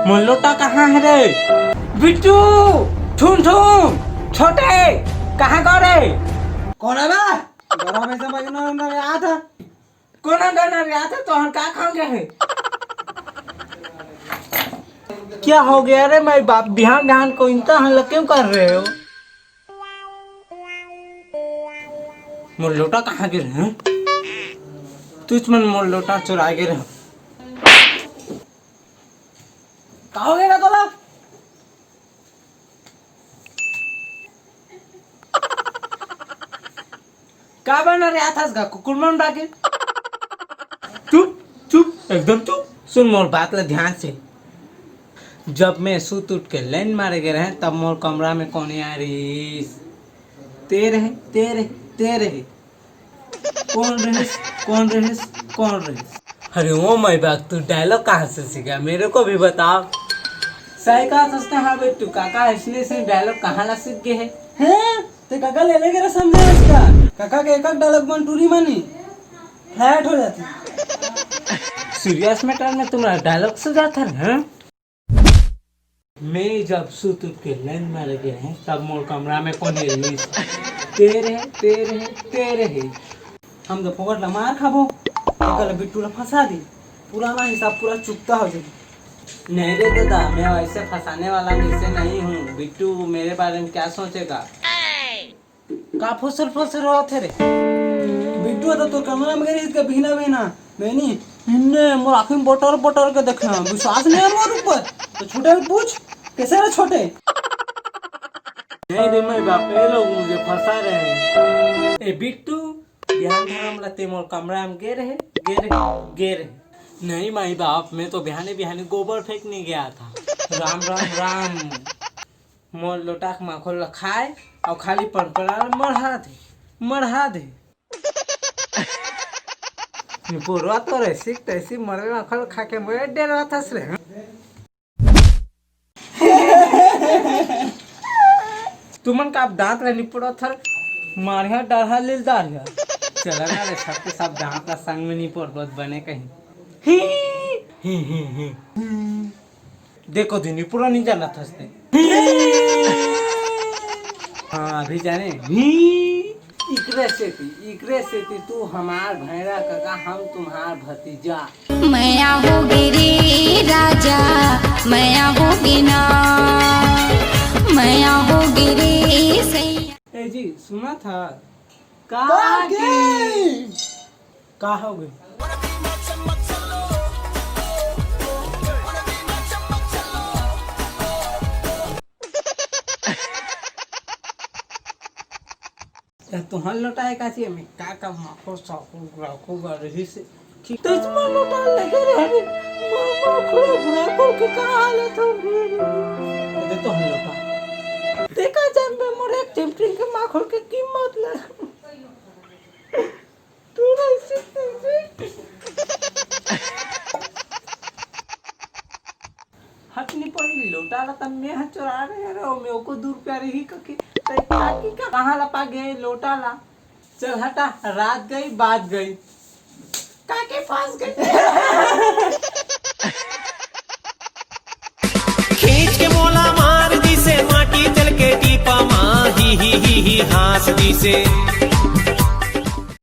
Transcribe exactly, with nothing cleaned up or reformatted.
मोर लोटा कहाँ हे रे? बिट्टू, ठुन ठुन, छोटे, कहाँ गो रे? कोन हे बे? गरवा में समझ ना, ना आता। कोन अंदर ना रे आता, तो हम का खाओगे है? क्या हो गया रे माई बाप, बिहान बिहान को इनका हल्ला क्यों कर रहे हो? मोर लोटा कहाँ गिरे हैं? तुझ मन मोर लोटा चुरा गिरे हैं। का हो गया तोला? का बना रे आथस गा कुकुर मन बाके? चुप, चुप, एकदम चुप। सुन मोर बात ला ध्यान से। जब मैं सुत उठ के लाइन मारे गे रहें, तब मोर कमरा में कोन आ रहिस? ते रहे, ते रहे, ते रहे। कोन रहिस, कोन रहिस, कोन रहिस? अरे ओ माई बाप, तू डायलॉग कहाँ से सीखा? मेरे को भी बताओ। सही कहा सस्ता, हाँ बिट्टू, काका इसने से डायलॉग कहाँ ला सीख गए है? हैं? ते काका ले लेके रे समझे उसका। काका के एक एक डायलॉग मन टूरी मानी। फ्लैट हो जाती। सीरियस मैटर में तुम्हारा डायलॉग से जाता है, हैं? मैं जब सुत उठ के लाइन मारे गे रहें, तब मोर कमरा में कोन रहिस? ते रहे, ते रहे, ते रहे। हम तो फोकट ला मार खाबो। कल बिट्टू ला फंसा दी। पुराना हिसाब पूरा चुकता हो जाए। नहीं रे दादा, मैं वैसे फंसाने वाला में से नहीं हूँ। बिट्टू मेरे बारे में क्या सोचेगा? का फुसर फुसर होत हे रे? बिट्टू तो तोर कमरा में गिरी इसके बिहना बिहना। मैं नहीं, इन्ने मोर आँखी में बटर बटर के देखना, विश्वास नहीं है मोर ऊपर। तो छोटे से पूछ, कैसे रे छोटे? नहीं रे, मैं बाप, ये लोग मुझे फंसा रहे हैं। ए बिट्टू, बिहान धरम ला ते मोर कमरा में गे रहे, गे रहे, गे रहे। नहीं माई बाप, मैं तो बिहाने बिहाने गोबर फेंकने गया था। राम, राम, राम। मोर लोटा के माखोल ला खाए अउ खाली परपरा ला मढ़ा दे, मढ़ा दे। निपोरवा तो रैसी तैसी मरे माखोल खा के मैं डेराथस रे। तुमन का अब दांत ला निपोरत हर, मारिया डरहा लील दारिया। चला ना रे, सबके सब दांत ला संग में निपोरबत बने कहीं। ही, ही, ही, ही। देखो दिनी पूरा नहीं जाना था इसने। हाँ, अभी जाने। इकरे सेती, इकरे सेती तू हमार भैरा काका, हम तुम्हार भतीजा। मया होगे रे राजा, मया होगे ना, मया होगे रे सैया। ए जी, सुना था? का का के? के? का हो गए? या तुहर लोटा हे का चाहिए? मैं का का माखो साखो ग्राखो गा रही से। ठीक तो इसमें लोटा लगे रहे रे। मामा खुला बुरा को के का हालत हो गई? दे तो हम लोटा। देखा जान बे मोर एक चिमटिन के माखो के कीमत ला। तू ऐसे कैसे? हट नहीं पड़ी, लोटा ला तब मैं हाथ चोरा रहे रे, मैं ओको दू रुपया रही कके, तै काकी का कहाँ ला पा गए लोटा ला? चल हटा, रात गई, बात गई। काकी फंस गई। खींच के मोला मार दिसे, माटी चल के टीपा मा, ही, ही, ही, ही, हाँस दिसे।